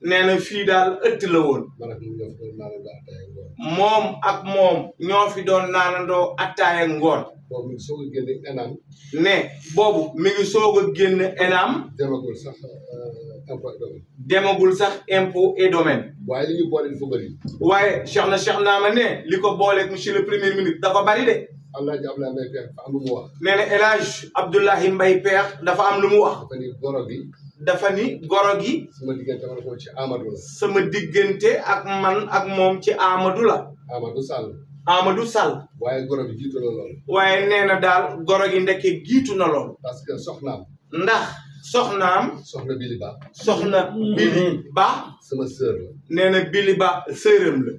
nee na fii daal ëtt la woon moom ak moom ñoo fi doon naanandoo attaaya ngoon ne boobu mi ngi soog a génn ENAM demagul sax impôt et domaine waaye li ñu boole dafa bëri waaye Cheikh Naama ne li ko booleeg monsieur le premier ministre dafa bari de Alaaji Abdoulaye Mbaye Peex dafa am lu mu wax nee na El Hadj Abdoulaye Mbaye Peex dafa am lu mu wax dafa ni goro gi sama diggante man ko ci Amadou la sama diggante ak man ak moom ci Amadou la Amadou Sall waaye goro gi jiitu na lool waaye nee na daal goro gi ndekke jiitu na lool parce que soxnaam ndax soxna Bili Ba soxna Bili Ba sama sœur la nee na Bili Ba sœuram la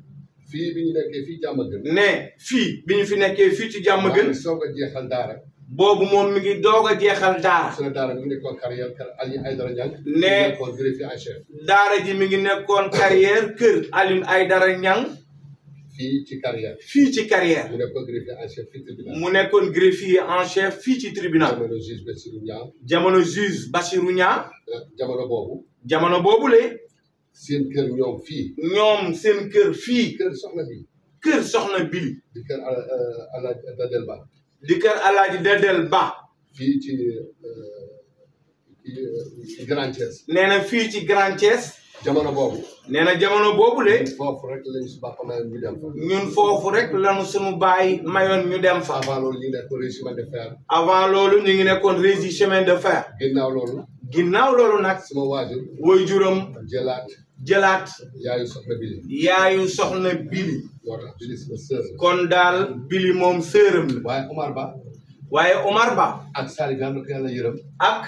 fii bi ñu nekkee fii jàmm gën ne fii bi ñu fi nekkee fii ci jàmm gën soog a jeexal daara boobu moom mi ngi doog a jeexal daara sunu daara mi ngi nekkoon carrière kër Alioune Aïdara Niang ne nekkoon greffier en chef daara ji mi ngi nekkoon carrière kër Alioune Aïdara Niang fii ci carrière mu nekkoon greffier en chef fii tribunal mu nekkoon greffier en chef fii ci tribunal jamono juge Bassirou Niang jamono boobu le seen kër ñoom seen kër fii kër soxna Bili di kër Alaaji Dadel Ba di kër Alaaji Dadel Ba fii ci Grand Thiès nee na fii ci Grand Thiès jamono boobu nee na jamono boobu le foofu rek lañu su bàpp mayoon ñu dem fa ñun foofu rek lañu suñu baay mayoon ñu dem fa avant loolu ñu ngi nekkoon régie chemin de fer avant loolu ñu ngi nekkoon régie chemin de fer ginnaaw loolu nag sama waajur woy juróom jëlaat yaayu soxna Bili kon daal Bili moom sëram la waaye waaye Omar Ba ak Salif yàlla na ko yàlla yërëm ak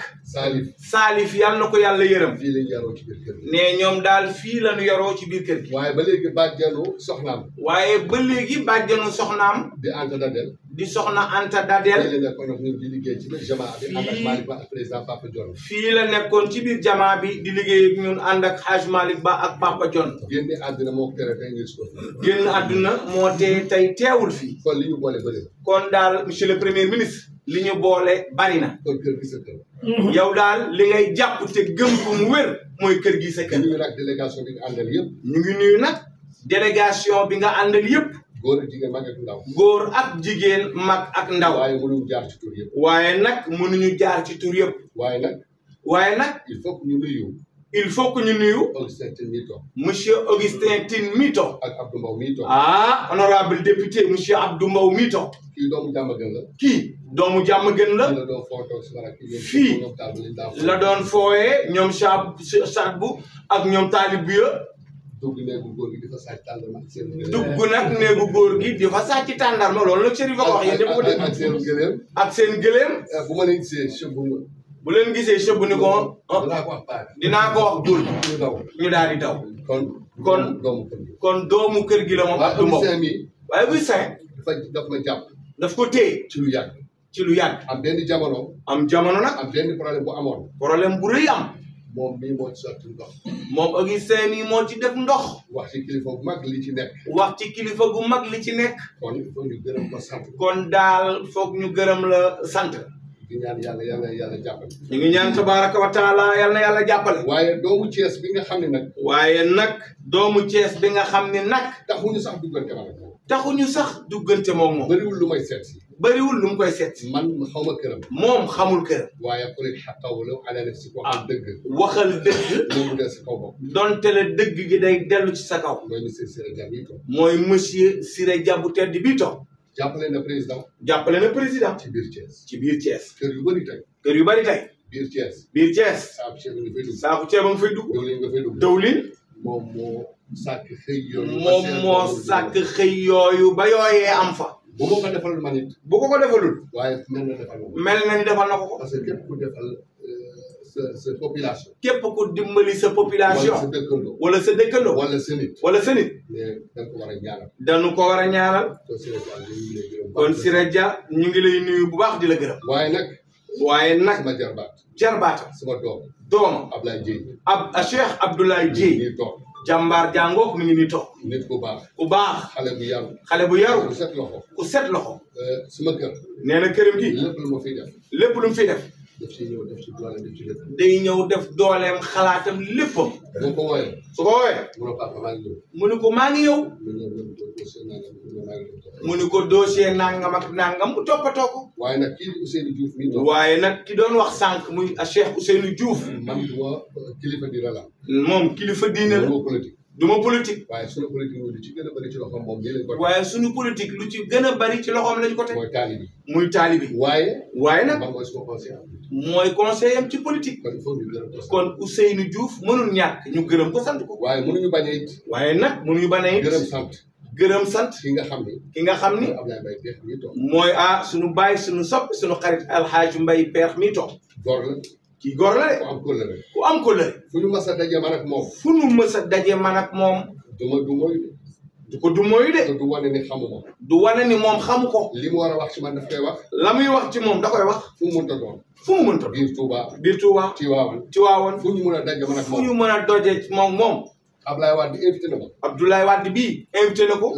Salif yàlla na ko yàlla yërëm fii lañ yaroo ci biir kër gi ne ñoom daal fii la ñu yaroo ci biir kër gi waaye ba léegi bàjjanu soxnaam waaye ba léegi bàjjanu soxnaam di Anta Dadel di soxna Anta Dadel fii la nekkoon ak ñun di liggéey ci biir jamaa bi ànd ak Malick Ba ak président Papa Dione fii la nekkoon ci biir jamaa bi di liggéey ak ñun ànd ak Hadj Malick Ba ak Papa Dione génne àdduna moo ko tere tey ngir ko génn àdduna moo tee tey teewul fii kon li ñu boole bëri kon daal monsieur le premier ministre li ñu boole bari na kon kër gi sa kër yow daal li ngay jàpp te gëm ko mu wér mooy kër gi sa kër ñu ngi nag délégation bi nga àndal yëpp ñu ngi nuyu nag délégation bi nga àndal yëpp góor ak jigéen mag ak ndaw góor ak jigéen mag ak ndaw waaye mënuñu jaar ci tur yëpp waaye nag mënuñu jaar ci tur yëpp waaye nag il faut que ñu nuyu Augustin Tine mi toog monsieur Augustin Tine mi toog ak Abdou Mbow mi toog honorable député monsieur Abdou Mbow mi toog kii doomu Diamaguène la doomu Diamaguène la la doon foo toog si wala fii la doon fooyee ñoom Saad bu ak ñoom Taalib Biya dugg néegu góor gi di fa sàcc tàndarma ak seen dugg nag néegu góor gi di fa sàcc tàndarma loolu nag Chérif a ko wax yéen ñëpp ko dégg ak seen gëléem ak seen gëléem bu ma leen gisee chëbb bu leen gisee chëbb ni ko dinaa ko wax góor gi ñu daal di daw kon doomu kër gi la moom Abdou Mbow waaye Augustin daf ma jàpp daf ko téye ci lu yàgg am benn jamono nag am benn problème bu amoon problème bu rëy am moom mii moo ci sotti ndox moom Augustin mii moo ci def ndox wax ci kilifa gu mag li ci nekk kon il faut ñu gërëm ko sant kon daal foog ñu gërëm la sant di ñaan yàlla jàppale ñu ngi ñaan tabaraka wa taala yàlla na yàlla jàppale waaye doomu Thiès bi nga xam ne nag doomu Thiès bi nga xam ne nag taxuñu sax duggante moom bëriwul lu may seet si bëriwul lu mu koy seet si man xaw ma këram moom xamul këram waaye pour xaqawla ala nafsi ko waxal dëgg waxal dëgg loolu del sa kaw bopp donte le dëgg gi day dellu ci sa kaw mooy monsieur Siré Dia bu tedd bi toog jàppale na président ci biir Thiès kër yu bëri tey biir Thiès saaku ceeb nga fay dugg dawlin moom moo sàkk xëy yooyu ba yooyee am fa bu ko defalul man it bu ko defalul waaye mel na ni defal na ko parce que képp ku defal sa population képp ku dimbali sa population wala sa dëkkandoo wala sa nit dañu ko war a ñaanal kon Siré Dia ñu ngi lay nuyu bu baax di la gërëm waaye nag sama jarbaatam sama doomam Abdoulaye Dieye Cheikh Abdoulaye Dieye jàmbaar jàngook mi ngi ni toog nit ku baax xale bu yaru ku set loxo suma kër nee na këram gi lépp lu mu fiy def day ñëw def dooleem xalaatam léppam su ko wooyee mu ni ko maa ngi ñëw mu ni ko dossier nangam ak nangam mu toppatoo ko waaye nag kii Ousseynou Diouf mi waaye nag ki doon wax sànq muy Cheikh Ousseynou Diouf man duma kilifa diine la moom kilifa diine la du ma politique waaye sunu politique lu ci gën a bëri ci loxoom moom lañ ko waaye sunu politique lu ci gën a bëri ci loxoom lañ ko teg muy taalibi waaye nag mooy conseiller am ci politique kon Ousseynou Diouf mënul ñàkk ñu gërëm ko sant ko waaye mënuñu bañ a it waaye nag mënuñu bañ a it gërëm sant ki nga xam ni mooy sunu baay sunu soppi sunu xarit Alxaaji Mbay Peex mi toog kii góor la de ku am kóllëre fu ñu mës a daje man ak moom du ko du mooyu de du wane ni xamuma du wane ni moom xamu ko li mu war a wax ci man daf koy wax la muy wax ci moom da koy wax fu mu mënta doon biir Touba Tiwaawan fu ñu mën a daje man ak moom fu ñu mën a doje moom Abdoulaye Wade invité na ma Abdoulaye Wade bii invité na ko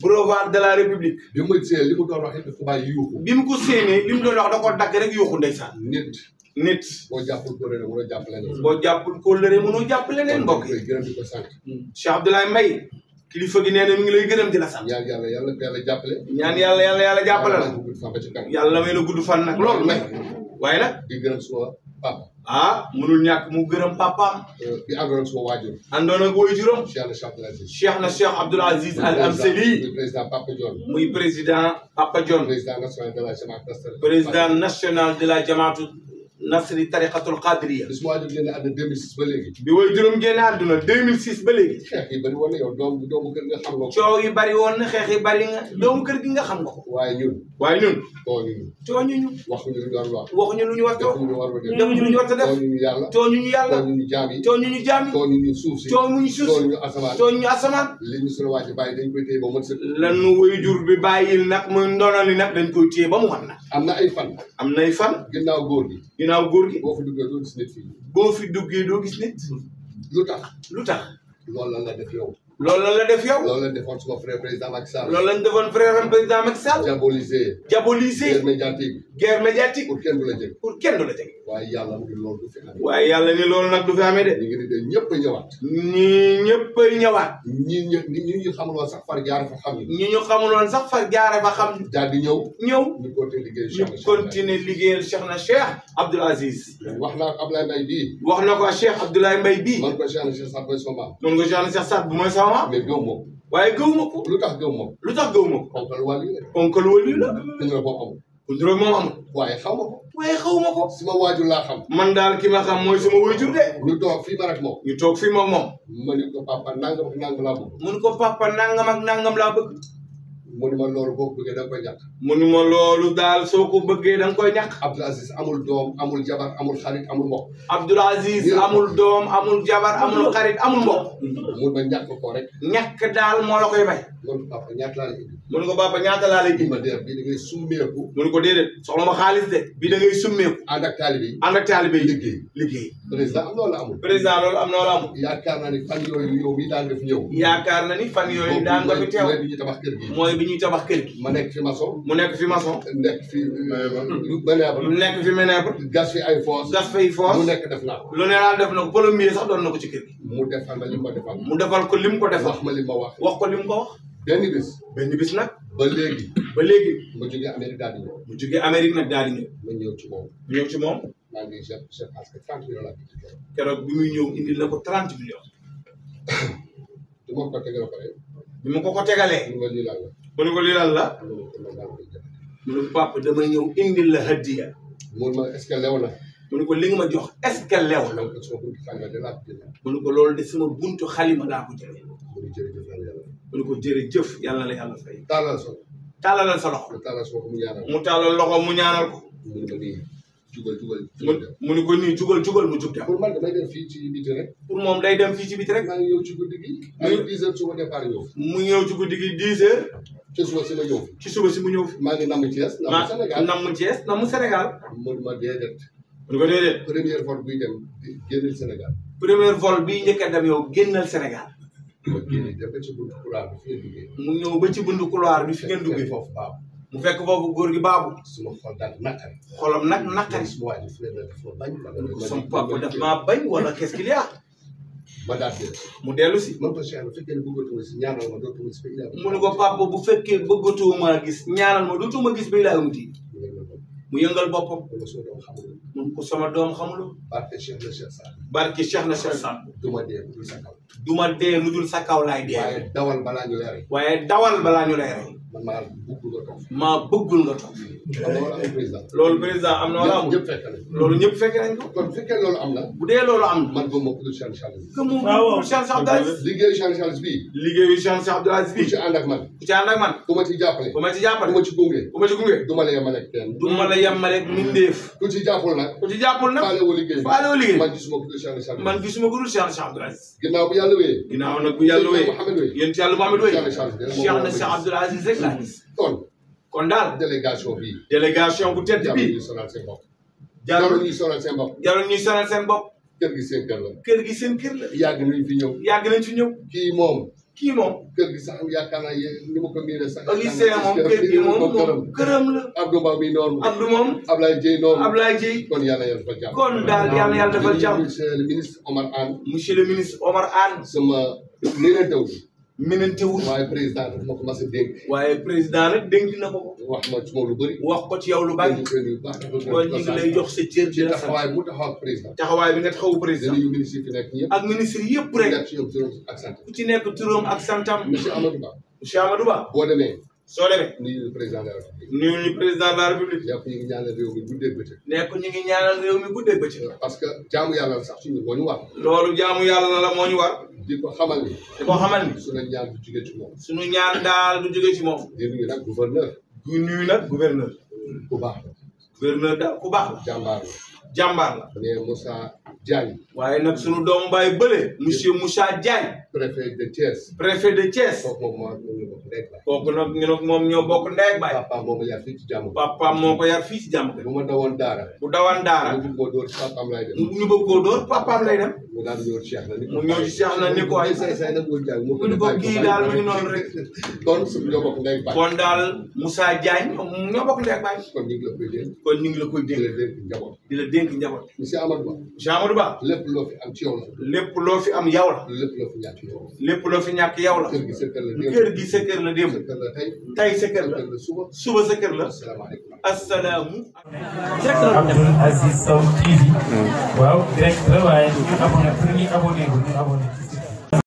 boulevard de la République bi mu gisee li mu doon wax it dafa bàyyi yuuxu bi mu ko séenee li mu doon wax da ko dagg rek yuuxu ndeysaan nit boo jàppul kóllëre mënoo jàpp leneen boo jàppul kóllëre mënoo jàpp leneen mbokk yi gërëm di ko sant Cheikh Abdoulaye Mbaye kilifa gi nee na mi ngi lay gërëm di la sant ñaan yàlla ko yàlla jàppale ñaan yàlla jàppale la yàlla may la gudd fan nag loolu nag waaye nag di gërëm suma papa mënul ñàkk mu gërëm papaam bi àndoon suma waajur àndoon ak waajuram Cheikh Abdoul Aziz Al Amsali muy président Papa Dione président national de la jamaatu nasri tariqatul qadiriya. bis mu waajur génne àdduna 2006 ba léegi. bi way juróom génne àdduna 2006 ba léegi. xeex yi bari woon na yow doomu kër nga xam nga ko. coow yi bari woon na xeex yi bari nga doomu kër gi nga xam nga ko. waaye ñun. tooñuñu. waxuñu lu ñu war a wax. waxuñu lu ñu war a def. defuñu lu ñu war a def. tooñuñu yàlla. tooñuñu yàlla. tooñuñu jaam yi. tooñuñu jaam yi. tooñuñu suuf si. tooñuñu asamaan. tooñuñu asamaan. li ñu sunu waa ji bàyyi dañ koy téye ba mën sëkk. lanu way jur bi bàyyil nag muy ndonali nag dañ koy téye ba mu wan na. am na ay fan. am nay fan. ginnaaw góor gi. ginnaaw góor gi. boo fi duggee doo gis nit fii. boo fi duggee doo gis nit. lu tax. lu tax. loolu lan la def yow. loolu lan la def yow. loolu lañ defoon suma frère président Macky Sall. loolu lañ defoon frère président Macky Sall. diaboliser. guerre médiatique. guerre médiatique. pour kenn du la jege. pour kenn du la jege. waaye yàlla ni loolu du fi amee. waaye yàlla ni loolu nag du fi amee de. ñu ngi ni de ñëpp a ñëwaat. ñii ñëpp a ñëwaat. ñi ñu xamuloon sax far jaare fa xam. ñi ñu xamuloon sax far jaare fa xam. daal di ñëw. ñu continuer liggéeyal Cheikh na Cheikh Abdoul Aziz. wax naa ko Abdoulaye Mbaye bii. wax na ko Cheikh Abdoulaye Mbaye bii. man ko Cheikh na Cheikh Saad mooy sama maam. man ko Cheikh na Cheikh Saad bu mooy sama maam. mais gëw ma ko. waaye gëw ma ko. lu tax gëw ma ko. lu tax gëw ma ko. ponkal wàll yi la. ponkal wàll yi la. ku ñu la boo amul. ku ñu la moom amul. waaye xaw ma ko. waaye xaw ma ko. suma waajur laa xam. man daal ki ma xam mooy sama waajur de. ñu toog fii man ak moom. ñu toog fii moom. ma ni ko papa nangam ak nangam laa bëgg. mu ni ko papa nangam ak nangam laa bëgg. mu ni ma loolu boo ko bëggee da nga koy ñàkk. mu ni ma loolu daal soo ko bëggee da nga koy ñàkk. Abdoul Aziz amul doom amul jabar amul xarit amul mbokk. Abdoul Aziz amul doom amul jabar amul xarit amul mbokk. mun ma ñàkk ko rek. ñàkk daal moo la koy bay. mun ko papa ñaata laa lay indi. mu ni ko papa ñaata laa lay indi. ma der bii da ngay summeeku. mu ni ko déedéet soxla ma xaalis de. bii da ngay summeeku. ànd ak taalibe yi. ànd ak taalibe yi liggéey. président am loolu amul. président loolu am na wala amul. yaakaar naa ni fan yooyu yow mii daan nga fi ñëw. yaakaar na ni fan yooyu daan nga fi teew. mooy bi ñuy tabax kër gi. mooy bi ñuy tabax kër gi. ma nekk fi maçon. mu nekk fi maçon. nekk fi mu nekk fi ménèbre. gas fi ay foos. gas fi foos. lu nekk def naa ko. lu ne daal def na ko plombier sax doon na ko ci kër gi. mu defal ma li ma defal. mu defal ko lim ko defal. wax ma li ma wax. wax ko lim ko wax. benn bis nag. ba léegi. ma jógee Amérique daal di ñëw. mu jógee Amérique nag daal di ñëw. ma ñëw ci moom. ñëw ci moom. maa ngi chef parce que 30 millions laa keroog bi muy ñëw indil na ko 30 millions. du ma ko tegal pare. bi ma ko tegalee. mu ne lii lan la. mu ne ko lii lan la. mu ne ko papa damay ñëw indil la hadiya. mu ne ma est-ce que lew na. mu ne ko li nga ma jox est-ce que lew na. mu ne ko loolu de sama buntu xalima laa ko jëlee. mu ne ko jërëjëf yàlla la yàlla fay. tàllalal sa loxo. mu tàllal loxo mu ñaanal ko. mu ne ko nii jugal mu jug dem. pour man damay dem fii ci biti rek. pour moom day dem fii ci biti rek. maa ngi ñëw ci guddi gi. ay 10 heures suba départ ñëw. mu ñëw ci guddi gi 10 heures. ci suba si ma ñëw. ci suba si mu ñëw. maa ngi namm Thiès. namm Thiès namm Sénégal. mu ne ma déedéet. mu ne ko déedéet. première vol buy dem génnal Sénégal. première vol bii njëkk a dem yow génnal Sénégal. ma génne dem ba ci buntu couloir bi fi ngeen duggee. mu ñëw ba ci buntu couloir bi fi ngeen duggee. foofu baabu. mu fekk foofu góor gi baabu. suma xol daal naqari. xolam nag naqari. suma waa ji fi ne daf ma bañ. sama papa daf maa bañ wala qu'est-ce qu'il y a. ma daal di mu dellu si. man ko Cheikh bu fekkee ne bëggatuma si ñaanal ma dootuma si. mu ne ko papa bu fekkee bëggatuma gis ñaanal ma dootuma gis ba ilaa umti. mu yëngal boppam. mu ko sama doom xamuloo. barke Cheikh na Cheikh Saad. barke Cheikh na Cheikh Saad. duma dee lu dul sa kaw. duma dee lu dul sa kaw laay dee. waaye dawal balaa ñu lay rey. waaye dawal balaa ñu lay rey. man maa bëggul nga toog. maa bëggul nga toog. loolu président am na wala amul. ñëpp fekk nañ. loolu ñëpp fekk nañ ko. kon bu fekkee loolu am na. bu dee loolu am na. man gëmuma ko du Cheikh Charles. gëmuma ko Cheikh Abdoul Aziz. liggéeyu Cheikh Charles bii. liggéeyu Cheikh Abdoul Aziz bii. ku ci ànd ak man. ku ci ànd ak man. ku ma ci jàppale. ku ma ci jàppale. ku ma ci gunge. ku ma ci gunge. du ma la yemale ak kenn. du ma la yemale ak mindeef. ku ci jàppul nag. ku ci jàppul nag. faale woo liggéey. faale woo liggéey. man gisuma ko du Cheikh Charles. man gisuma ko du Cheikh Abdoul Aziz. ginnaaw bu yàlla wéyee. ginnaaw nag bu yàlla wéyee. yéen ci yàlla Mouhamed wéyee. Cheikh na Cheikh Abdoul Aziz rek laa gis. kon daal délégation bi. délégation bu tedd bi. jarul ñuy sonal seen bopp. jarul ñuy sonal seen bopp. jarul ñuy sonal seen bopp. kër gi seen kër la. kër gi seen kër la. yàgg nañ fi ñëw. yàgg nañ fi ñëw. kii moom. kër gi sax yaakaar naa ni ma ko miinee sax. lycée moom kër gi moom këram la. Abdou Mbaw mi noonu. Abdou moom. Ablaye Dieye noonu. Ablaye Dieye. kon yàlla yàlla defal jàmm. kon daal yàlla defal jàmm. monsieur le ministre Omar Anne. monsieur le ministre Omar Anne. sama miinantewul. miinantewul. waaye président daf ma ko mas a dénk. waaye président nag dénk na ko. wax ma ci moom lu bëri. wax ko ci yow lu bari. kon ñu ngi lay jox sa cër di la sant. taxawaay mu taxaw ak président. taxawaay bi nga taxawu président. dañuy ministre yi fi nekk ñëpp. ak ministre yëpp rek. ku ci nekk turam ak santam. ku ci nekk turam ak santam. monsieur Amadou Ba. monsieur Amadou Ba. boo demee. soo demee nuyu le président de la République. nuyu ñu président de la République. nekk ñu ngi ñaanal réew mi guddeeg bëccëg. nekk ñu ngi ñaanal réew mi guddeeg bëccëg. parce que jaamu yàlla la sax suñu moo ñu war. loolu jaamu yàlla la moo ñu war. di ko xamal ni. di ko xamal ni. suñu ñaan du jóge ci moom. suñu ñaan daal du jóge ci moom. di nuyu nag gouverneur. du nuyu nag gouverneur. ku baax la. gouverneur daal ku baax la. jàmbaar la. jàmbaar la. ne Moussa Diagne. waaye nag sunu doomu baay bële. monsieur Moussa Diagne. préfet de Thiès. préfet de Thiès. kooku moom ñoo bokk ndey ak baay. kooku nag ñu nag moom ñoo bokk ndey ak baay. papaam moo ko yar fii ci jàmm. papaam moo ko yar fii ci jàmm. bu ma dawoon daara. bu dawaan daara. ñu bëgg koo dóor papaam lay dem. ñu bëgg koo dóor papaam lay dem. mu daal ñëw Cheikh na ni ko. mu ñëw ci Cheikh na ni ko ay say nag mooy jaay moo mu ni ko kii daal mu ngi noonu rek. kon suñu ñoo bokk ndey ak baay. kon daal Moussa Diagne ñoo bokk ndey ak baay. kon ñu ngi la koy dénk. kon ñu ngi la koy di la dénk. dénk njaboot. di la dénk njaboot. monsieur Amadou Ba. Cheikh Amadou Ba. lépp loo fi am ci yow la. lépp loo fi am yow la. lépp loo fi ñàkk yow la. lépp loo fi ñàkk yow la. kër gi sa kër la démb. kër gi sa kër la démb. sa kër la tey. tey sa kër la. sa kër la suba. suba sa kër la. asalaamaaleykum. asalaamu. Abdoul Aziz Sow TV. waaw direct la waaye ñu abonné pour ñu abonné ko ñu abonné ci